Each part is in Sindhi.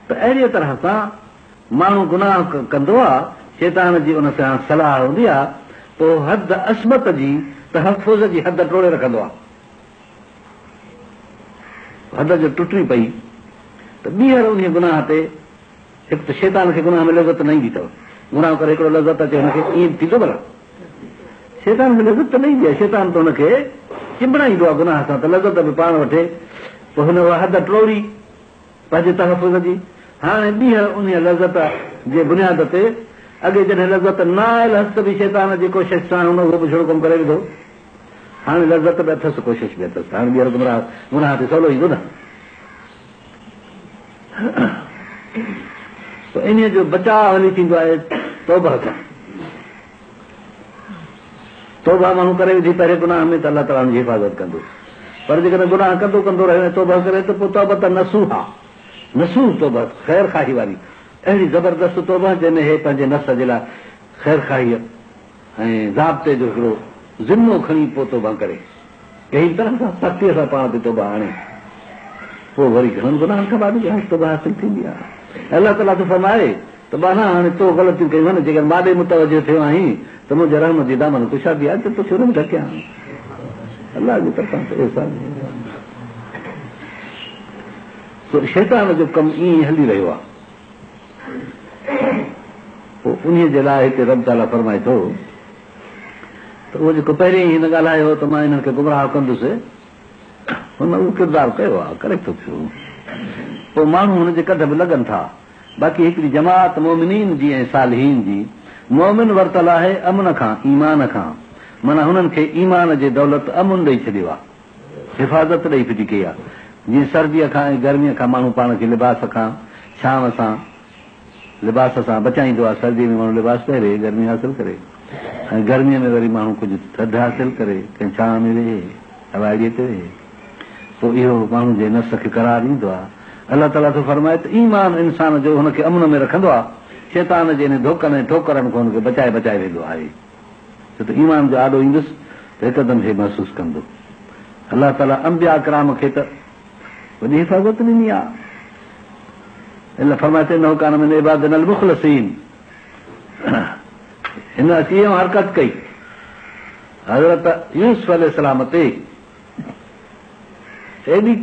ته اهڙيء طرح سان ماڻهو گناهه ڪندو آ، شيطان جي ان سان صلاح هوندي آ، پوء حد عصمت جي، تحفظ جي حد ٽوڙي رکندو آ. حد جو ٽٽي پئي ته ٻيهر انهيء گناهه تي هڪ ته شيطان کي گناهه ۾ لذت نه ايندي اٿو. گناهه ڪري هڪڙو لذت اچي هن کي ائين به ٿيندو ڀلا؟ شيطان کي لذت ته نه ايندي آهي، شيطان ته هن کي چنبڙائيندو آهي گناهه سان ته لذت به پاڻ وٺي. پوء هن اها حد ٽوڙي پنهنجي تحفظ جي. هاڻي ٻيهر انهيء لذت جي بنياد تي اڳي جڏهن لذت نه آيل هئس ته به شيطان جي ڪوشش سان هن اهو بڇڙو ڪم ڪري وڌو. هاڻي لذت به اٿس ڪوشش به اٿس ته هاڻي ٻيهر گمراهه گناهه تي سولو ايندو نه. پوء انهيء جو بچاء هلي ٿيندو آهي توبهه سان. توبهه ماڻهو ڪري وڌي پهرين گناهه ۾ ته الله تعاليٰ هن جي حفاظت ڪندو. پر جيڪڏهن گناهه ڪندو ڪندو رهيو ۽ توبهه ڪري ته پوء توبة نصوحا، نصوح توبهه، خير خواهي واري، اهڙي زبردست توبهه جنهن ۾ هي پنهنجي نفس جي لاء خير خواهيء ۽ ضابطي جو هڪڙو ذمو کڻي پوء توبهه ڪري. ڪنهن به طرح سان سختيء سان پاڻ تي توبهه آڻي، پوء وري گهڻن گناهن کان بعد به توبهه حاصل ٿيندي آهي. الله تعاليٰ ٿو فرمائي ته ٻانها هاڻي تو غلطيون ڪيون آهن، جيڪڏهن مان ڏي متوجه ٿيو آهين ته منهنجي رحمت جي دامن ڪشادي آهي ته توکي ان ۾ ڍڪيان. الله جي طرفان ته احسان سو شيطان جو ڪم ائين ئي هلي رهيو آهي. پوء انهيء جي لاء هتي رب تعاليٰ فرمائي ٿو ته اهو جيڪو پهرين ئي هن ڳالهايو هو ته مان انهن کي گمراهه ڪندس، هن اهو ڪردار ڪيو آهي، ڪري ٿو پيو. پوء ماڻهو هن جي ڪڍ به لڳن ٿا. باقي هڪڙي جماعت مؤمنين جي ۽ صالحين جي، مؤمن ورتل آهي امن کان، ايمان کان، معنيٰ هنن کي ايمان جي دولت امن ڏئي ڇڏيو آهي، حفاظت ڏئي ڦٽي ڪئي آهي. جيئن سرديء کان ۽ گرميء کان ماڻهو پاڻ کي لباس کان، ڇانو سان، لباس سان بچائيندو آهي، سرديء ۾ ماڻهو لباس پهري گرمي حاصل ڪري ۽ گرميء ۾ وري ماڻهو ڪجهه ٿڌ حاصل ڪري ڪنهن ڇانو ۾ ويهي، هوائڙيء تي ويهي، پوء اهو ماڻهو جي نفس کي قرار ڏيندو آهي. الله تعاليٰ ٿو فرمائي ته ايمان انسان جو هن کي امن ۾ رکندو آهي، شيطان جي انهن ڌوڪن ۽ ٺوڪرن کان هن کي بچائي بچائي ويندو آهي، ڇو ته ايمان جو آڏو ايندس ته هڪدم هي محسوس ڪندو. الله تعاليٰ انبياء ڪرام کي ته وڏي حفاظت ڏني آهي. الله فرمائي ٿو انه ڪان من عبادنا المخلصين هن اچي اها حرڪت ڪئي حضرت يوسف عليه السلام تي ايڏي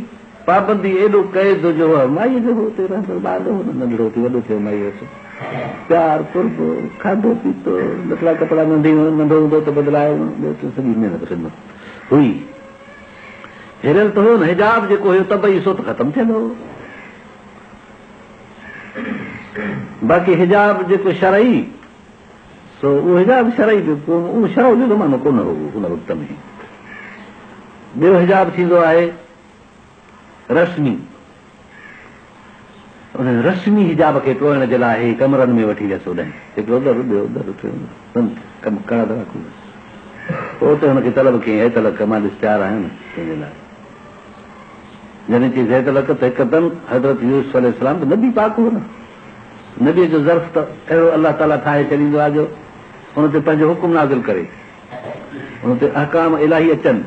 پابندي ايڏو قيد جو مائيء جو هو اتي رهندڙ ٻار هو نه ننڍڙو ٿي وڏو ٿيو مائيء وٽ پيار قرب کاڌو پيتو لٽڙا ڪپڙا ننڍي ننڍو هوندو ته بدلايو ٻيو ته سڄي محنت خدمت هئي هريل ته هو نه، حجاب جيڪو هيو طبعي سو ته ختم ٿيل هو. باقي حجاب جيڪو شرعي سو اهو حجاب شرعي به ڪونه، اهو شرع جو زمانو ڪونه هو ان وقت ۾. ٻيو حجاب ٿيندو آهي رسمي. ان رسمي حجاب کي ٽوڙڻ جي لاء هي ڪمرن ۾ وٺي ويس اوڏانهن، هڪڙو در ٻيو در ٽيون در بند ڪم ڪڙا دڙا کليا. پوء اتي هن کي طلب ڪيائين، هيت لڪ مان ڏس تيار آهيان نه تنهنجي لاء. جڏهن چيس هيت لڪ ته هڪدم حضرت يوسف عليه السلام ته نبي پاڪ هو نه، نبيء جو ظرف ته اهڙو الله تعاليٰ ٺاهي ڇڏيندو آهي جو ان تي پنهنجو حڪم نازل ڪري، ان تي احڪام الاهي اچن.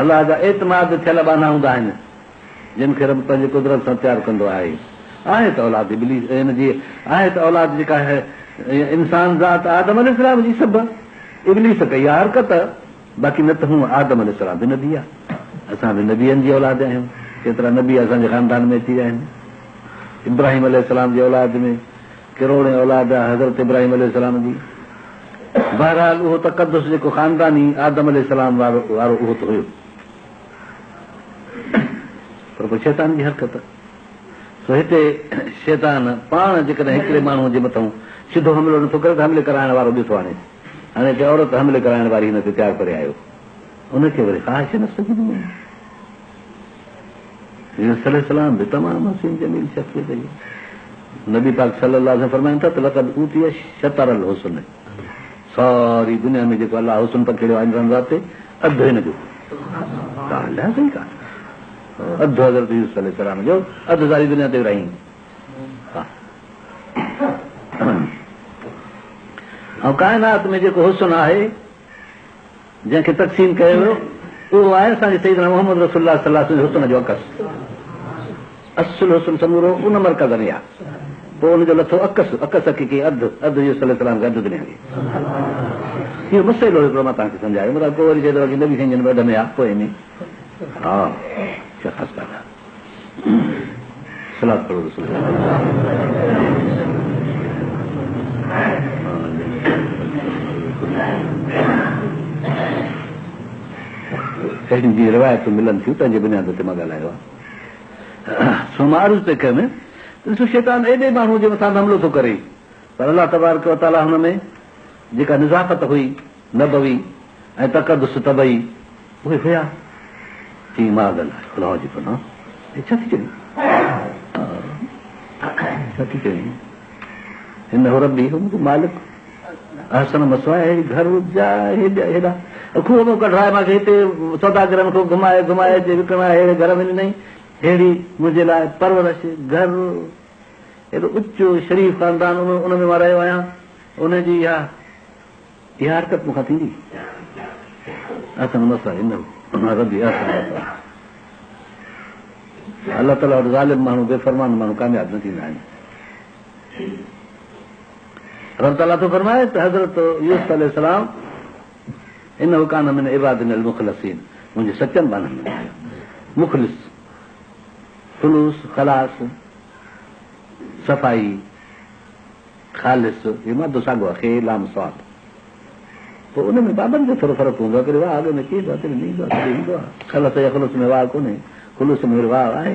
الله جا اعتماد ٿيل ٻانها هوندا آهن. جن کي رب پنهنجي قدرت سان تيار ڪندو آهي. آهي ته اولاد ابليس هن جي آهي ته اولاد جيڪا آهي انسان ذات آدم عليه السلام جي سڀ ابليس ڪئي آهي حرڪت باقي نه ته هونء آدم عليه السلام به نبي آهي اسان به نبين جي اولاد آهيون ڪيترا نبي اسان جي خاندان ۾ اچي ويا آهن ابراهيم عليه السلام جي اولاد ۾ ڪروڙين اولاد آهي حضرت ابراهيم عليه السلام جي بهرحال اهو تقدس جيڪو خانداني آدم عليه السلام وارو اهو ته هيو پر پوء شيطان جي حرڪت. سو هتي شيطان پاڻ جيڪڏهن هڪڙي ماڻهوء جي مٿئون سڌو حملو نٿو ڪري ته حملي ڪرائڻ وارو ٻيو ٿو آڻي. هاڻي هتي عورت حملي ڪرائڻ واري هن تي تيار ڪري آيو. ان کي وري خواهش نفس جي ڏني. يوسف عليه السلام به تمام حسين جميل شخصيت هئي. نبي پاڪ صلي الله عليه وسلم فرمائن ٿا ته لقد اوتي شطر الحسن ساري دنيا ۾ جيڪو الله حسن پکيڙيو آهي انسان ذات تي اڌ هن جو ڳالهه صحيح ڪانه اڌ حضرت يوسف عليه السلام جو اڌ ساري دنيا تي ورهائين ۽ ڪائنات ۾ جيڪو حسن آهي جنهن کي تقسيم ڪيو ويو اهو آهي اسان جي سيدنا محمد رسول الله صلي الله عليه وسلم حسن جو عڪس. اصل حسن سمورو ان مرڪز ۾ آهي. پوء ان جو لٿو عڪس، عڪس حقيقي اڌ، اڌ يوسف عليه السلام کي اڌ دنيا کي. اهو مسئلو هڪڙو مان توهان کي سمجهايو. متان ڪو وري چئي ته باقي نبي سائين جن به اڌ ۾ آ پوء ۾. ها ڇا خاص ڳالهه آهي. صلات پڙهو رسول اهڙيون جيئن روايتون ملن ٿيون تنهن جي بنياد تي مان ڳالهايو آهي. سو مان عرض پئي ڪيم ته ڏسو شيطان ايڏي ماڻهوء جي مٿان به حملو ٿو ڪري پر الله تبارڪ و تعاليٰ هن ۾ جيڪا نظافت هئي نبوي ۽ تقدس طبعي اهي هيا. چيائين معاذ الله خدا جي پناهه هي ڇا ٿي چوين؟ ڇا ٿي چوين؟ انه ربي هو منهنجو مالڪ احسن مثواي اهڙي گهر جاء هيڏا هيڏا کوهه مان ڪڍرائي مان کي هتي سوداگرن کان گهمائي گهمائي اچي وڪڻائي اهڙي گهر ۾ ڏنائين ههڙي منهنجي لاء پرورش گهر ايڏو اچو شريف خاندان ان ۾ مان رهيو آهيان ان جي اها اها حرڪت مون کان ٿيندي احسن مثواي انه ربي احسن مثواي الله تعاليٰ وٽ ظالم ماڻهو بي فرمان ماڻهو ڪامياب نه ٿيندا آهن رب تعاليٰ ٿو فرمائي ته حضرت يوسف عليه السلام انه ڪان من عبادنا المخلصين منهنجي سچن ٻانهن ۾ آيو مخلص خلوص خلاص صفائي خالص هي مادو ساڳو آهي خي لام صاد پوء ان ۾ بابن جو ٿورو فرق هوندو آهي ڪڏهن واء اڳ ۾ اچي ويندو آهي ڪڏهن نه ايندو آهي ڪڏهن ايندو آهي خلص يخلص ۾ واء ڪونهي خلوص ۾ وري واء آهي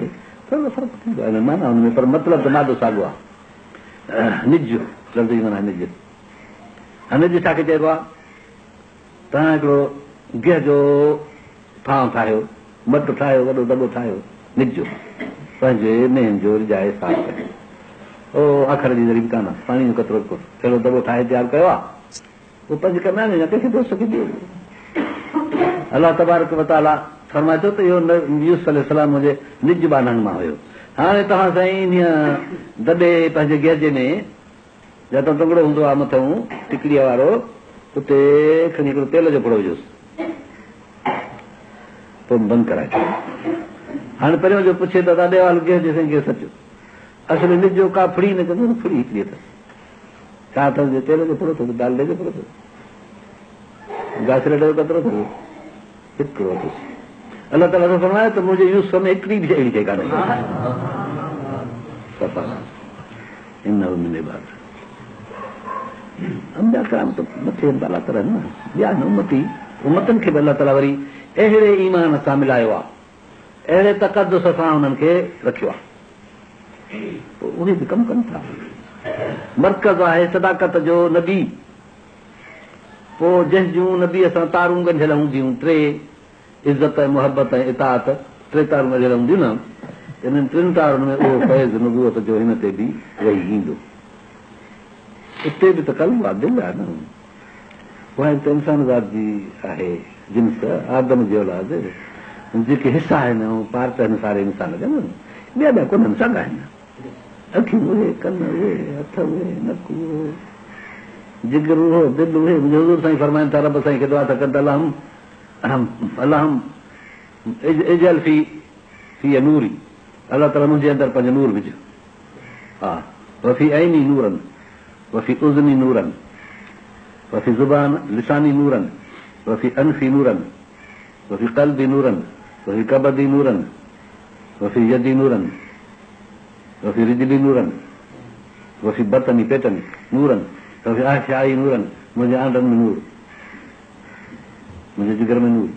ٿورو فرق ٿيندو آهي معنيٰ ان ۾ پر مطلب ته مادو ساڳو آهي نج لفظ جي معنيٰ نج نج ڇا کي چئبو آهي توهان هڪڙو گيهه جو ٿانء ٺاهيو مٽ ٺاهيو وڏو دٻو ٺاهيو نج پنهنجي مينهن جو رجائي صاف ڪريو او آخر جي ذري به ڪانه پاڻي جو قطرو به ڪونه اهڙو دٻو ٺاهي تيار ڪيو آهي اهو پنهنجي ڪم آڻيو يا ڪنهن کي دوست کي ڏيو. الله تبارڪ وتعاليٰ فرمائي ٿو ته اهو يوسف عليه السلام منهنجي نج ٻانهن مان هيو. هاڻي توهان سائين انهيء دٻي پنهنجي گيهجي ۾ جتان تنگڙو هوندو آهي مٿئون ٽڪڙيء وارو اتي کڻي هڪڙو تيل جو ڦڙو وجهوس. پوء بند ڪرائي ڇڏيو. هاڻي پريون جو پڇي ته ادا ڏي حال گيهه جي سائين گيهه سچو. اصل نج ڪا ڦڙي نه چوندو نه ڦڙي هڪڙي اٿس. ڇا اٿس جو تيل جو ڦڙو اٿس، ڊالڊي جو ڦڙو اٿس، گاسليٽ جو قطرو اٿس، هڪڙو اٿس. الله تعاليٰ ٿو فرمائي ته منهنجي يوسف ۾ هڪڙي به اهڙي شيء ڪانهي. صفا انه من عباد انبيا ڪرام ته مٿي آهن بالا تر آهن نه ٻيا آهن امتي امتن کي به الله تعاليٰ وري اهڙي ايمان سان ملايو آهي اهڙي تقدس سان انهن کي رکيو آهي پوء اهي به ڪم ڪن ٿا. مرڪز آهي صداقت جو نبي. پوء جنهن جون نبيء سان تارون ڳنڍيل هونديون، ٽي، عزت ۽ محبت ۽ اطاعت، ٽي تارون ڳنڍيل هونديون نه، ته انهن ٽن تارن ۾ اهو فيض نبوت جو هن تي به وهي ايندو. اتي به ته قلب آ، دل آ نه. اها ته انسان ذات جي آهي جنس، آدم جي اولاد، جيڪي حصا آهن ۽ پارٽ آهن ساري انسان جا نه، ٻيا ٻيا ڪونهن، ساڳا آهن. اکيون اهي، ڪن اهي، هٿ اهي، نڪ اهو، جگر اهو، دل اهي. منهنجي حضور سائين فرمائن ٿا، رب سائين کي دعا ٿا ڪن ته اللهم اللهم اجعل في في نوري الله تعاليٰ منهنجي اندر پنهنجو نور وجهه. ها وفي عيني نورا وفي اذني نورا وفي زبان لساني نورا وفي انفي نورا وفي قلبي نورا وفي ڪبدي نورا وفي يدي نورا وفي رجلي نورا وفي بطني پيٽ ۾ نورا وفي احشائي نورا منهنجي آنڊن ۾ نور منهنجي جگر ۾ نور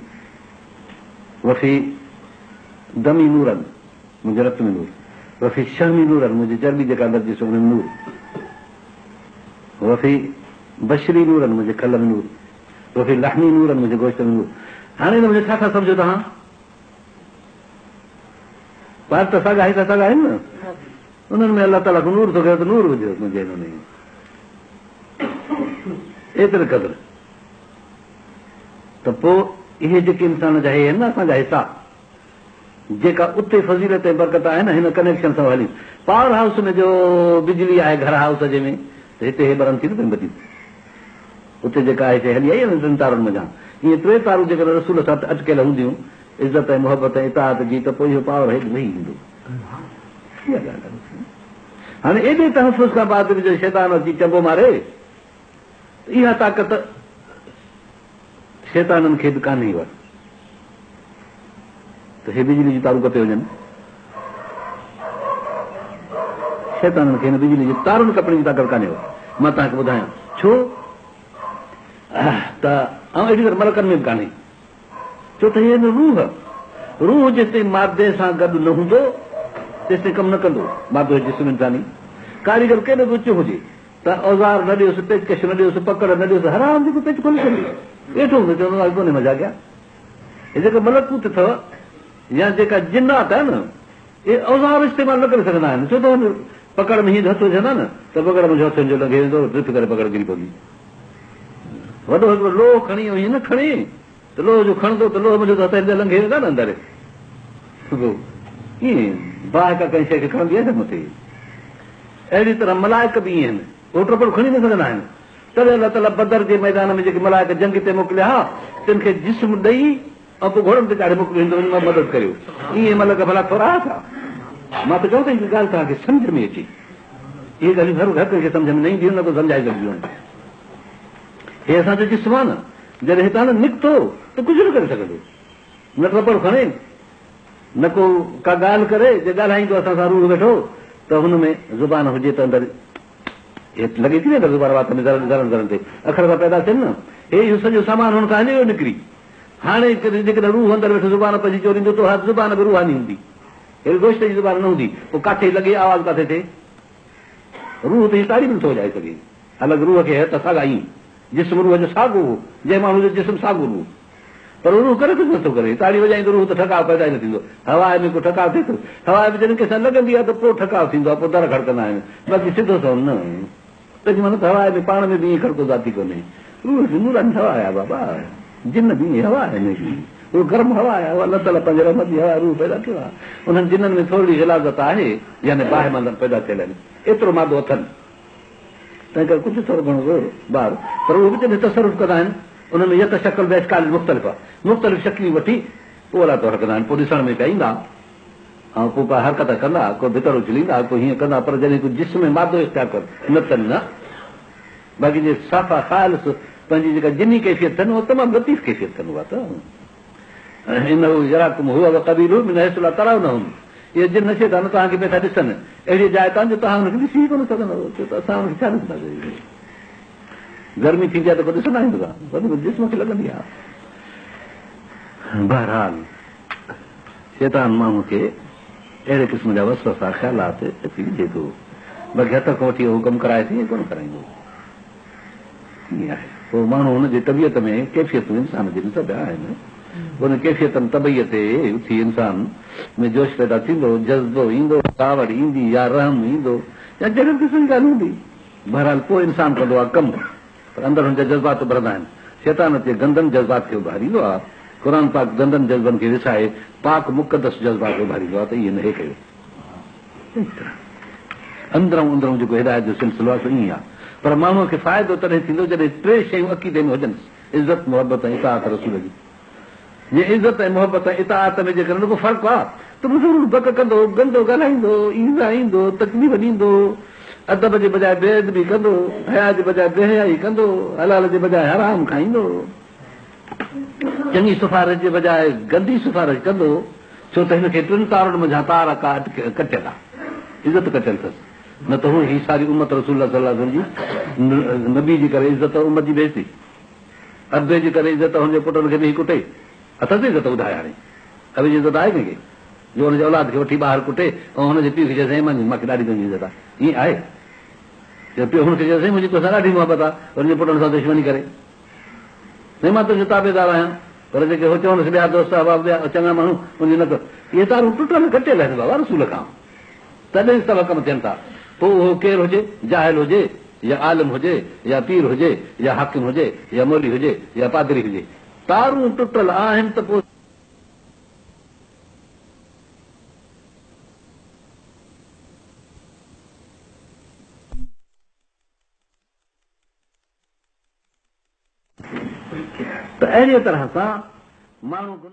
وفي دمي نورا منهنجي رت ۾ نور، وفي شحمي نورا منهنجي چرٻي جيڪا اندر جسم ۾ نور، وفي بشري نورا منهنجي کل ۾ نور، وفي لحمي نورا منهنجي گوشت ۾ نور. هاڻي ان ۾ ڇا ٿا سمجهو توهان؟ پارٽ ته ساڳا حصا ساڳا آهن نه؟ انهن ۾ الله تعاليٰ کان نور ٿو گهري ته نور وجهيو منهنجي هن ۾. ايتري قدر ته پوء اهي جيڪي انسان جا اهي آهن نه اسان جا حصا جيڪا اتي فضيلت ۽ برڪت آهي نه هن ڪنيڪشن سان هلي پاور هائوس ۾ جو بجلي آهي گهر هائوس جي ۾ ته هتي هي ٻرن ٿيون نه پيون بتيون اتي جيڪا آهي سي هلي آئي آهي نه ٽن تارن منجهان ائين ٽي تارون جيڪڏهن رسول سان اٽڪيل هونديون عزت ۽ محبت ۽ اطاعت جي ته پوء اهو پاور هيڏ لهي ايندو. اها ڳالهه آهي. هاڻي ايڏي تحفظ کان بعد به جو شيطان اچي چنبو ماري ته اها طاقت شيطانن کي به ڪانهي اها ته هي بجلي جون تارون ڪپي وڃن. شيطانن کي هن بجلي جي تارن ڪپڻ جي طاقت ڪانهي اها. مان توهان کي ٻڌايان ڇو ته ۽ اهڙي طرح ملڪن ۾ به ڪانهي. ڇو ته هي آهن روح. روح جيستائين مادي سان گڏ نه هوندو، تيستائين ڪم نه ڪندو. مادو هي جسم انساني. ڪاريگر ڪيڏو به اوچو هجي ته اوزار نه ڏيوس، پيچڪش نه ڏيوس، پڪڙ نه ڏيوس، حرام جيڪو پيچ کولي ڇڏي. ويٺو هوندو، چوندو آء ڪونهي مزا ڪيا. هي جيڪا ملڪوت اٿو يا جيڪا جنات آهي نه، اهي اوزار استعمال نه ڪري سگهندا آهن، ڇو ته هن پڪڙ ۾ هيئن هٿ وجهندا نه ته پڪڙ منجهه هٿ هن جو لنگهي ويندو، ڊپ ڪري پڪڙ ڪري پوندي. وڏو هڪڙو لوهه کڻي ۽ هيئن نه کڻي ته لوهه جو کڻندو ته لوهه منجهه ته هٿ هن جا لنگهي ويندا نه اندر. ائين باهه ڪا ڪنهن شيء کي کڻندي آهي ڇا مٿي؟ اهڙي طرح ملائڪ به ائين آهن، اهو ٽپڙ کڻي نه سگهندا آهن. تڏهن الله تعاليٰ بدر جي ميدان ۾ جيڪي ملائڪ جنگ تي موڪليا ها، تن کي جسم ڏئي ۽ پوء گهوڙن تي چاڙهي موڪليو ته وڃي مدد ڪريو. ائين ملڪ ڀلا ٿورا ها ڇا؟ مان ته چوان ٿو هڪ ڳالهه توهان کي سمجهه ۾ اچي. اهي ڳالهيون هر ڪنهن کي سمجهه ۾ نه اينديون نه ڪو سمجهائي سگهبيون آهن. هي اسان جو جسم آهي نه، جڏهن هتان نه نڪتو ته ڪجهه نه ڪري سگهندو. نه ٽپڙ کڻي، نه ڪو ڪا ڳالهه ڪري. جي ڳالهائيندو اسان سان روح ويٺو ته هن ۾ زبان هجي ته اندر هي لڳي ٿي نه اندر زبان وات ۾ ذرن ذرن ذرن تي اکر ٿا پيدا ٿين نه. هي اهو سڄو سامان هن کان هلي ويو نڪري. هاڻي جيڪڏهن روح اندر ويٺو زبان پنهنجي چوريندو ته اها زبان به روحاني هوندي. هيء گوشت جي زبان نه هوندي. پوء ڪاٿي لڳي آواز ڪاٿي ٿئي؟ روح ته هيء تاڙي به نٿو وڄائي سگهي. حالانڪ روح کي هي ته ساڳا ئي جسم روح جو ساڳو هو، جنهن ماڻهوء جو جسم ساڳو روح. پر روح ڪري ڪجهه نٿو ڪري. تاڙي وڄائيندو روح ته ٺڪاء پيدا ئي نه ٿيندو. هوا ۾ ڪو ٺڪاء ٿئي ٿو؟ هوا ۾ جڏهن ڪنهن سان لڳندي آهي ته پوء ٺڪاء ٿيندو آهي، پوء در کڙڪندا آهن. باقي سڌو سنئون نه. تنهنجي معنيٰ ته هوا ۾ پاڻ ۾ به ائين کڙڪو ذاتي ڪونهي. روح به نوراني هوا آهي بابا. جن به ائين هوا آهن. اهو گرم هوا آهي. اهو الله تعاليٰ پنهنجي رحمت جي هوا روح پيدا ڪيو آهي. انهن جنن ۾ ٿورڙي غلاظت آهي يعني باهه مان پيدا ٿيل آهن. ايترو مادو اٿن. تنهن ڪري ڪجهه ٿورو گهڻو زور بار پر اهو به جڏهن تصرف ڪندا آهن انهن ۾ يتشڪل باشڪال مختلفه مختلف شڪليون وٺي پوء الله طور ڪندا آهن. پوء ڏسڻ ۾ پيا ايندا. ۽ پوء ڪا حرڪت ڪندا، ڪو ڀتر اڇليندا، ڪو هيئن ڪندا، پر جڏهن ڪو جسم ۾ مادو اختيار ڪن، نه ته نه. باقي جي صفا خالص پنهنجي جيڪا جني ڪيفيت اٿن، اها تمام لطيف ڪيفيت اٿن اها ته انه يراڪم هو وقبيله من حيث لا ترونهم اهي جن شيطان توهان کي پيا ٿا ڏسن اهڙيء جاء تان جو توهان ان کي ڏسي ئي ڪونه سگهندؤ، ڇو ته اسان ان کي ڇا ڏسنداسين؟ گرمي ٿيندي آهي ته ڪو ڏسندا آهيون ڇا؟ وڌ جسم کي لڳندي آهي. بهرحال شيطان ماڻهوء کي اهڙي قسم جا وسوسا، خيالات، اچي وجهي ٿو. باقي هٿ کان وٺي اهو ڪم ڪرائي ائين ڪونه ڪرائيندو. ائين آهي. پوء ماڻهو هن جي طبيعت ۾ ڪيفيتون انسان جي ۾ سڀ آهن. ان ڪيفيتن طبعيء تي اٿي انسان ۾ جوش پيدا ٿيندو، جذبو ايندو، ڪاوڙ ايندي يا رحم ايندو يا جهڙي به قسم جي ڳالهه هوندي. بهرحال پوء انسان ڪندو آهي ڪم. پر اندر هن جا جذبات اڀرندا آهن. شيطان اچي گندن جذبات کي اڀاريندو آهي. قرآن پاڪ گندن جذبن کي وسائي پاڪ مقدس جذبات اڀاريندو آهي ته ائين نه هي ڪيو. اهڙي طرح اندرئون اندرئون جيڪو هدايت جو سلسلو آهي سو ائين آهي. پر ماڻهوء کي فائدو تڏهن ٿيندو جڏهن ٽي شيون عقيدي ۾ هجنس، عزت، محبت ۽ اطاعت رسول جي. جي عزت ۽ محبت ۽ اطاعت ۾ جيڪڏهن ڪو فرق آ ته پوء ضرور بڪ ڪندو، گندو ڳالهائيندو، ايذائيندو، تڪليف ڏيندو، ادب جي بجاء بي ادبي ڪندو، حياء جي بجاء بي حيائي ڪندو، حلال جي بجاء حرام کائيندو، چڱي سفارش جي بجاء گندي سفارش ڪندو، ڇو ته هن کي ٽن تارن منجهان تار ڪا ڪٽيل آ، عزت ڪٽيل اٿس، نه ته هو هي ساري امت رسول الله صلي الله عليه وسلم جي نبي جي ڪري عزت امت جي بيعزتي. ابي جي ڪري عزت هن جي پٽن کي به هي ڪٽي اٿس عزت ٻڌاء هاڻي ابي جي عزت آهي ڪنهن کي جو هن جي اولاد کي وٺي ٻاهر ڪٽي ۽ هن جي پيء کي چئي سائين مان کي ڏاڍي تنهنجي عزت آهي ائين آهي جو پيء هن کي چئي سائين منهنجي توسان ڏاڍي محبت آهي هن جي پٽن سان دشمني ڪري سائين مان تنهنجو تابعدار آهيان پر جيڪي هو چونس ٻيا دوست احباب ٻيا چڱا ماڻهو ان جي نه ڪر اهي تارون ٽٽل ڪٽيل آهن بابا رسول کان تڏهن سڀ ڪم ٿين ٿا. پوء اهو ڪير هجي، جاهل هجي يا عالم هجي يا پير هجي يا حاڪم هجي يا مولوي هجي يا پادري هجي. تارون ٽٽل آهن ته پوء. ته اهڙيء طرح سان ماڻهو.